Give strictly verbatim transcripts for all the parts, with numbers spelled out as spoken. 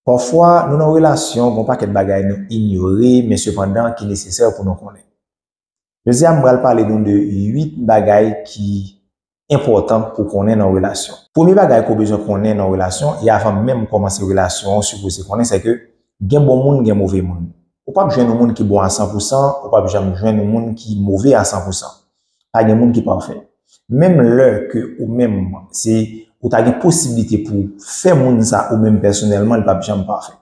Pafwa, nou nan relasyon, gen yon pakèt bagay nou inyore, men sepandan ki nesesè pou nou konnen. Jodi a, m pral pale nou de uit bagay ki enpòtan pou konnen nan relasyon. Premye bagay ke w bezwen konnen nan relasyon, e avan menm kòmanse relasyon an, w sipoze konnen, se ke gen bon moun, gen move moun. Ou p ap jwenn yon moun ki bon a san pou san, ou p ap janm jwenn yon moun ki move a san pou san. Pa gen moun ki pafè. Menm lè ke ou menm, se, ou ta gen posiblite pou fè moun sa ou menm pèsonèlman, li p ap janm pafè.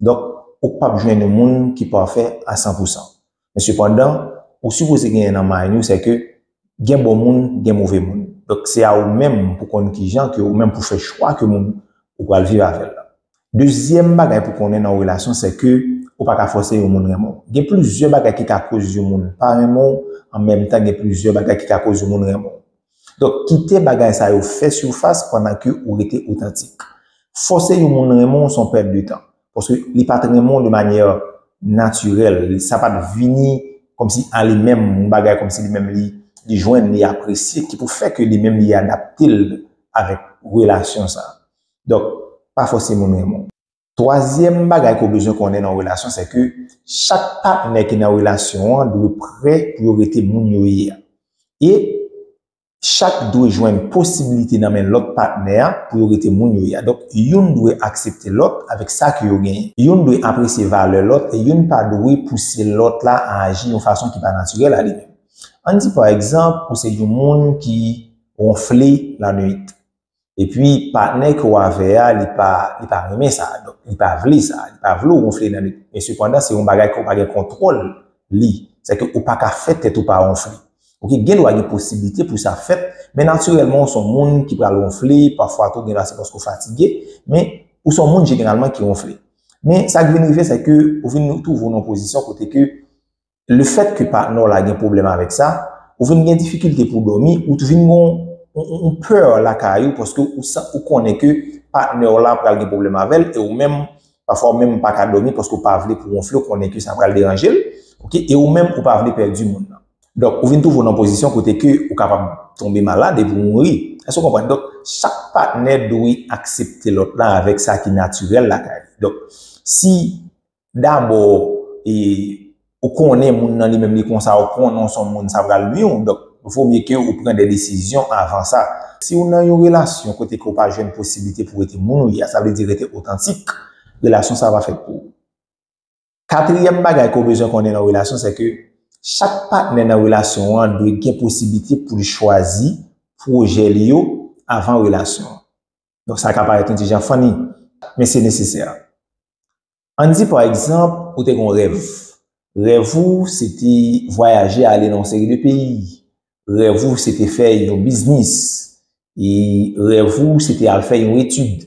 Donk, ou p ap jwenn yon moun ki pafè a san pou san. Men sepandan, ou sipoze genyen nan mind ou, se ke gen bon moun, gen move moun. Donk, se a ou menm pou konn kijan ke ou menm pou fè chwa ke moun ou pral viv avè l la. Dezyèm bagay pou konnen nan yon relasyon, se ke ou pa ka fòse yon moun renmen w. Gen plizyè bagay ki ka koz yon moun pa renmen w, an menm tan gen plizyè bagay ki ka koz yon moun renmen w. Donk, kite bagay sa yo fè sifas pandan ke ou rete otantik. Fòse yon moun renmen w, se yon pèt de tan. Paske li pa t renmen w de manyè natirèl. Sa pa t vini kòmsi a li menm, yon bagay kòmsi li menm li, li jwenn, li apresye, ki pou fè ke li menm li adapte l avèk relasyon sa. Donk, pa fòse moun renmen w. Twazyèm bagay ke w bezwen konnen nan yon relasyon, se ke chak patnè ki nan relasyon an dwe prè pou yo rete moun yo ye a. E chak dwe jwenn posiblite nan men lòt patnè a pou yo rete moun yo ye a. Donk, youn dwe aksepte lòt avèk sa ke yo genyen. Youn dwe apresye valè lòt e youn pa dwe pouse lòt la a aji yon fason ki pa natirèl a li menm. Ann di, pa egzanp, ou se yon moun ki wonfle lannwit. Epi, patnè ke w avè a, li pa, li pa renmen sa. Donk, li pa vle sa. Li pa vle w wonfle lannwit. Men sepandan, se yon bagay ke w pa gen kontwòl li. Sèke ou pa ka fè tèt ou pa wonfle. Oke, gen dwa gen posiblite pou sa fèt, men natirèlman, ou se yon moun ki pral wonfle, pafwa tou, gen dwa se paske w fatige, men ou se yon moun jeneralman ki wonfle. Men sa k vin rive, se ke ou vin twouve w nan yon pozisyon kote ke lefèt ke patnè w la gen pwoblèm avèk sa, ou vin gen difikilte pou w dòmi, ou vin gen yon, yon, yon pè lakay ou, paske ou, sa, ou konnen ke patnè w la pral gen pwoblèm avè l, e ou menm, pafwa ou menm pa ka dòmi paske ou pa vle pou w wonfle, ou konnen ke sa pral deranje l, oke, e ou menm ou pa vle pèdi moun nan. Donk, ou vin twouve w nan pozisyon kote ke ou kapab tonbe malad epi w mouri. Èske w konprann? Donk, chak patnè dwe aksepte lòt la avèk sa ki natirèl lakay li. Donk, si dabò, e, ou konnen moun nan li menm li konsa, ou konnen w se yon moun sa pral nwi w, donk, vo mye ke ou pran de desizyon avan sa. Si w nan yon relasyon kote ke w pa jwenn posiblite pou rete moun ou ye a, sa vle di rete otantik, relasyon sa pa fèt pou ou. Katriyèm bagay ke w bezwen konnen nan relasyon, se ke chak patnè nan relasyon an dwe gen posiblite pou l chwazi pwojè li yo avan relasyon an. Donk, sa ka parèt yon ti jan funny, men se nesesè. Ann di, pa egzanp, ou te gen yon rèv. Rèv ou, se te vwayaje ale nan yon seri de peyi. Rèv ou, se te fè yon biznis. E rèv ou, se te al fè yon etid.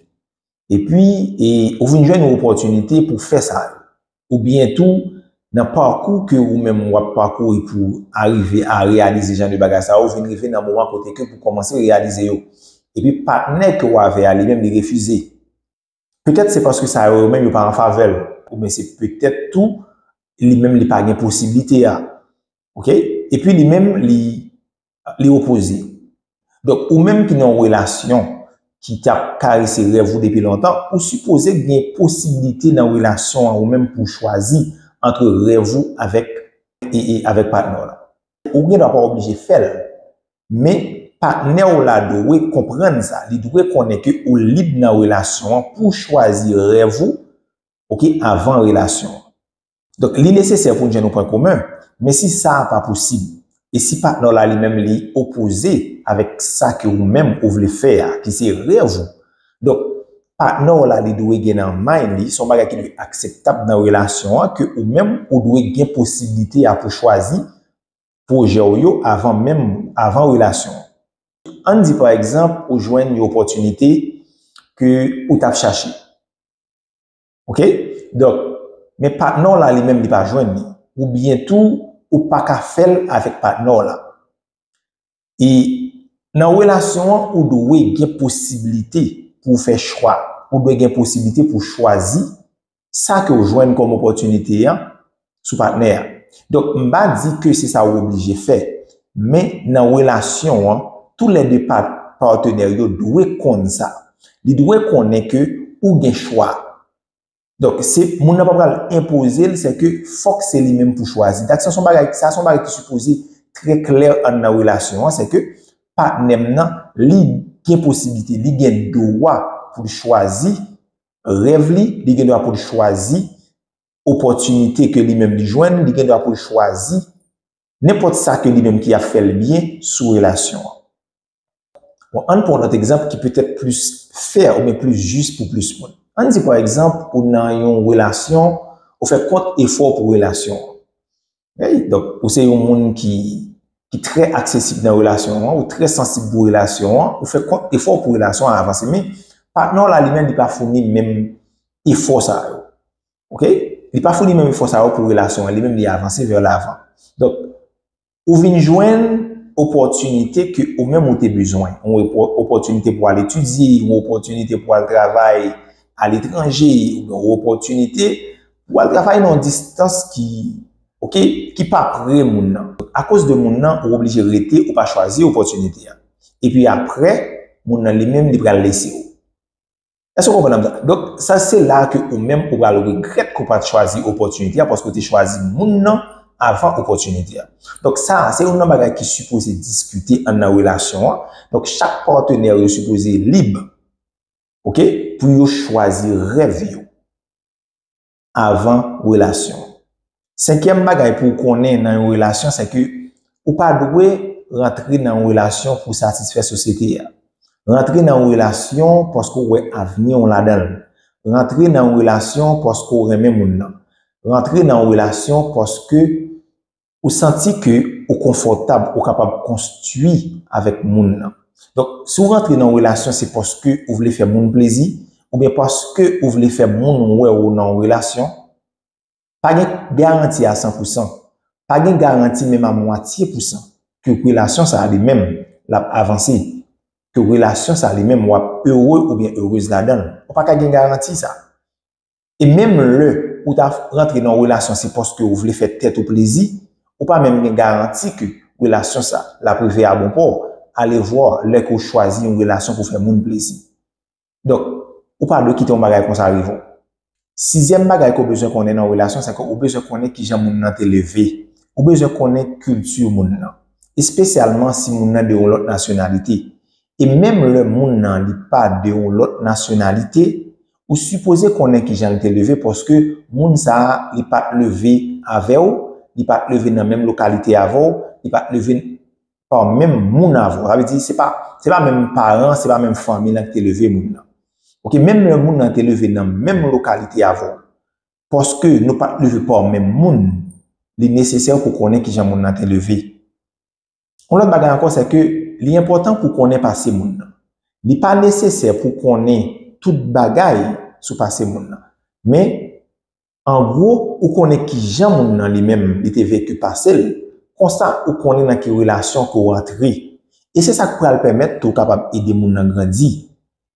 Epi, e, ou vin jwenn yon opòtinite pou fè sa yo. Oubyen tou, nan pakou ke ou menm w ap pakouri pou arive a reyalize jan de bagay sa yo, ou vin rive nan moman kote ke pou kòmanse reyalize yo. Epi patnè ke w avè a li menm li refize. Petèt se paske sa yo menm yo pa an favè l, oubyen se petèt tou li menm li pa gen posiblite a. Oke? Epi li menm li, li opoze. Donk, ou menm ki nan yon relasyon ki t ap karese rèv ou depi lontan, ou sipoze gen posiblite nan relasyon an ou menm pou w chwazi ant rèv ou avèk, e, e, avèk patnè w la. Ou gen dwa pa oblije fè l, men patnè w la dwe konprann sa. Li dwe konnen ke ou lib nan relasyon an pou w chwazi rèv ou, oke, avan relasyon an. Donk, li nesesè pou n jwenn yon pwen komen, men si sa a pa posib, e si patnè w la li menm li opoze avèk sa ke ou menm ou vle fè a, ki se rèv ou, donk, patnè w la li dwe gen nan mind li, se yon bagay ki dwe akseptab nan relasyon an, ke ou menm ou dwe gen posiblite a pou chwazi pwojè w yo avan menm, avan relasyon an. Ann di, pa egzanp, ou jwenn yon opòtinite ke ou t ap chache. Oke? Donk, men patnè w la li menm li pa jwenn li. Oubyen tou, ou pa ka fè l avèk patnè w la. E nan relasyon an, ou dwe gen posiblite pou w fè chwa. Ou dwe gen posiblite pou w chwazi sa ke w jwenn kòm opòtinite a sou patnè a. Donk, m pa di ke se sa w oblije fè, men nan relasyon an, toulède pa-, patnè yo dwe konn sa. Li dwe konnen ke ou gen chwa. Donk, se moun nan pa pral enpoze l, se ke fòk se li menm pou chwazi. Donk, sa se yon bagay, sa se yon bagay ki sipoze trè klè anndan relasyon an, se ke patnè m nan, li gen posiblite, li gen dwa pou l chwazi rèv li, li gen dwa pou l chwazi opòtinite ke li menm li jwenn, li gen dwa pou l chwazi nenpòt sa ke li menm ki ap fè l byen sou relasyon an. Bon, ann pran yon lòt egzanp ki petèt plis fè oubyen plis jis pou plis moun. Ann di, pa egzanp, ou nan yon relasyon, ou fè kont efò pou relasyon an. Hey, donk, ou se yon moun ki, ki trè aksesib nan relasyon an, ou trè sansib pou relasyon an, ou fè kont efò pou relasyon an avanse. Men, patnè w la, li menm, li pa founi menm efò sa yo. Oke? Li pa founi menm efò sa yo pou relasyon an, li menm, li avanse vè lavan. Donk, ou vin jwenn opòtinite ke ou menm ou te bezwen. Yon opò-, opòtinite pou al etidye, yon opòtinite pou al travay aletranje, yon opòtinite pou al travay nan yon distans ki, oke, ki pa pre moun nan. Akoz de moun nan, ou oblije rete, ou pa chwazi opòtinite a. Epi apre, moun nan li menm, li pral lese w. Èske w konprann sa? Donk, sa se la ke ou menm ou pral regrèt ke w pa t chwazi opòtinite a, paske w te chwazi moun nan avan opòtinite a. Donk, sa, se youn nan bagay ki sipoze diskite anndan relasyon an. Donk, chak patnè yo sipoze lib, oke, pou yo chwazi rèv yo avan relasyon. Senkyèm bagay pou w konnen nan yon relasyon, se ke ou pa dwe rantre nan yon relasyon pou satisfè sosyete a. Rantre nan yon relasyon paske w wè avni w ladan l. Rantre nan yon relasyon paske w renmen moun nan. Rantre nan yon relasyon paske ou santi ke ou konfòtab, ou kapab konstwi avèk moun nan. Donk, si w rantre nan yon relasyon, se paske ou vle fè moun plezi, oubyen paske ou vle fè moun wè w nan yon relasyon, pa gen garanti a san pou san. Pa gen garanti menm a mwatye pousan ke relasyon sa a li menm, l ap avanse, ke relasyon sa a li menm, w ap ere oubyen erez ladan l. Ou pa ka gen garanti sa. E menm lè ou ta rantre nan yon relasyon, se paske ou vle fè tèt ou plezi, ou pa menm gen garanti ke relasyon sa, l ap rive a bon pò. Alevwa, lè ke w chwazi yon relasyon pou fè moun plezi. Donk, ou pa dwe kite yon bagay konsa rive w. Sizyèm bagay ke w bezwen konnen nan yon relasyon, se ke ou bezwen konnen kijan moun nan te leve. Ou bezwen konnen kilti moun nan. Espesyalman si moun nan de yon lòt nasyonalite. E menm lè moun nan li pa de yon lòt nasyonalite, ou sipoze konnen kijan l te leve, paske moun sa a, li pa t leve avè w, li pa t leve nan menm lokalite avè w, li pa t leve pa menm moun avè w. Sa vle di, se pa, se pa menm paran, se pa menm fanmi lan ki te leve moun nan. Oke, menm lè moun nan te leve nan menm lokalite avè w, paske nou pa t leve pa menm moun, li nesesè pou konnen kijan moun nan te leve. Yon lòt bagay ankò, se ke li enpòtan pou konnen pase moun nan. Li pa nesesè pou konnen tout bagay sou pase moun nan. Men, an gwo, ou konnen kijan moun nan li menm li te veki pase l. Konsa, ou konnen nan ki relasyon ke w antre. E se sa k pral pèmèt tou w kapab ede moun nan grandi.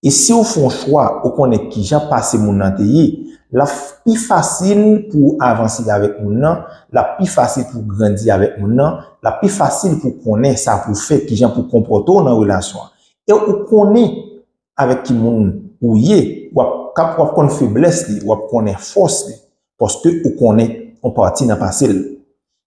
E si w fè yon chwa, ou konnen kijan pase moun nan te ye, l ap pi fasil pou w avanse avèk moun nan, l ap pi fasil pou w grandi avèk moun nan, l ap pi fasil pou w konnen sa pou w fè, kijan pou w konpòte w nan relasyon an. E ou konnen avèk ki moun ou ye, w ap, w ap konn feblès li, w ap konnen fòs li, paske ou konnen yon pati nan pase l.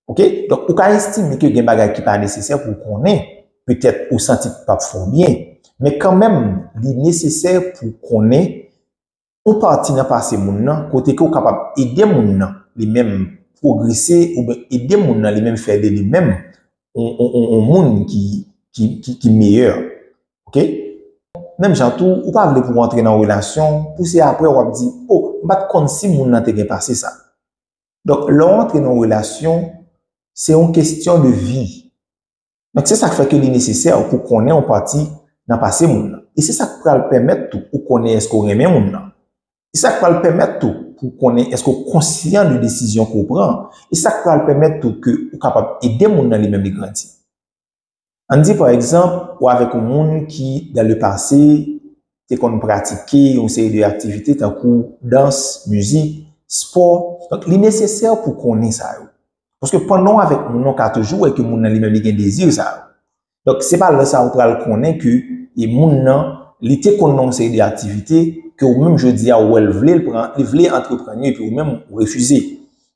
Oke? Donk, ou ka estime ke gen bagay ki pa nesesè pou w konnen, petèt ou santi k p ap fè w byen, men kanmenm, li nesesè pou w konnen yon pati nan pase moun nan, kote ke w kapab ede moun nan, li menm, pwogrese, oubyen ede moun nan, li menm, fè de li menm, yon, yon, yon, yon moun ki, ki, ki, ki meyè. Oke? Menm jan tou, ou pa vle pou w antre nan yon relasyon, pou se apre w ap di, "O, m pa t konn si moun nan te gen pase sa." Donk, lè w antre nan yon relasyon, se yon kesyon de vi. Donk, se sa k fè ke li nesesè pou konnen yon pati nan pase moun nan. E se sa k pral pèmèt tou ou konnen èske w renmen moun nan. E sa k pral pèmèt tou pou konnen èske w konsyan de desizyon ke w pran. E sa k pral pèmèt tou ke ou kapab ede moun nan li menm li grandi. Ann di, pa egzanp, ou avèk yon moun ki, dans le passé, te konn pratike yon seri de aktivite tankou dans, mizik, spò. Donk, li nesesè pou konnen sa yo. Paske pandan w avèk moun nan, w ka toujou wè ke moun nan li menm li gen dezi sa yo. Donk, se pa lè sa a ou pral konnen ke e moun nan, li te konn nan yon seri de aktivite, Ou menm jodi a, ou wè l vle, l pran, li vle antreprann yo, epi ou menm ou refize.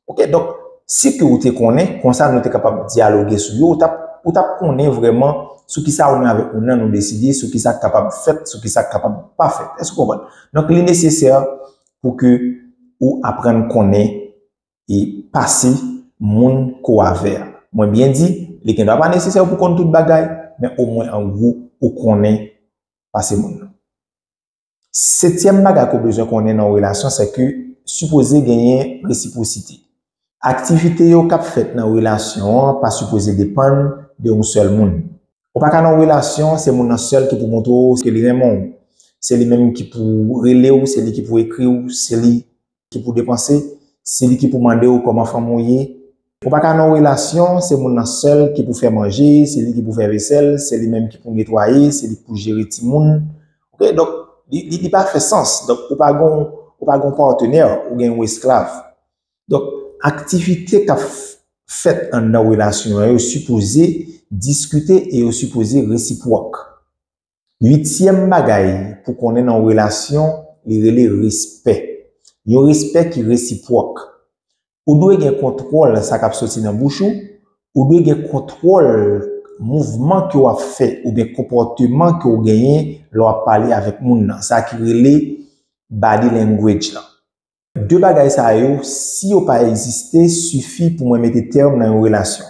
Ok, donk, si ke ou te konnen, konsa nou te kapab dyaloge sou yo, ou t ap, ou t ap konnen vrèman sou kisa ou menm avèk moun nan nou deside, sou kisa k kapab fèt, sou kisa k kapab pa fèt. Èske w konprann? Donk, li nesesè pou ke ou aprann konnen e pase moun ke w avè a. Mwen byen di, li gendwa pa nesesè pou konn tout bagay, men omwen an gwo ou konnen pase moun nan. Setyèm bagay ke w bezwen konnen nan yon relasyon, se ke sipoze genyen resipwosite. Aktivite yo k ap fèt nan relasyon an pa sipoze depann de yon sèl moun. Ou pa ka nan yon relasyon, se moun nan sèl ki pou montre w ke li renmen w. Se li menm ki pou rele w, se li ki pou ekri w, se li ki pou depanse, se li ki pou mande w kòman fanmi w ye. Ou pa ka nan yon relasyon, se moun nan sèl ki pou fè manje, se li ki pou fè vesèl, se li menm ki pou netwaye, se li ki pou jere timoun. Ok, donk, li, li, li pa fè sans. Donk, ou pa gon, ou pa gon patnè, ou gen yon esklav. Donk, aktivite k ap f-, fèt anndan relasyon an, yo sipoze diskite e yo sipoze resipwòk. Uityèm bagay pou konnen nan yon relasyon, li rele respè. Yon respè ki resipwòk. Ou dwe gen kontwòl sa k ap soti nan bouch ou, ou dwe gen kontwòl mouvman ke w ap fè oubyen konpòteman ke w genyen lè w ap pale avèk moun nan. Sa ki rele body language lan. De bagay sa yo, si yo pa egziste, sifi pou mwen mete tèm nan yon relasyon.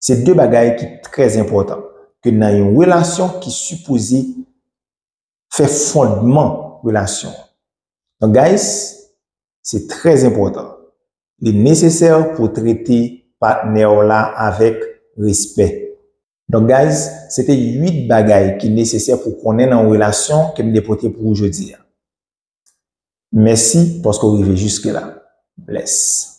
Se de bagay ki trè enpòtan ke nan yon relasyon ki sipoze fè fondman relasyon an. Donk, guys, se trè enpòtan. Li nesesè pou w trete patnè w la avèk respè. Donk, guys, se te uit bagay ki nesesè pou w konnen nan yon relasyon ke m te pote pou ou jodi a. Mèsi paske w rive jiske la. Bless.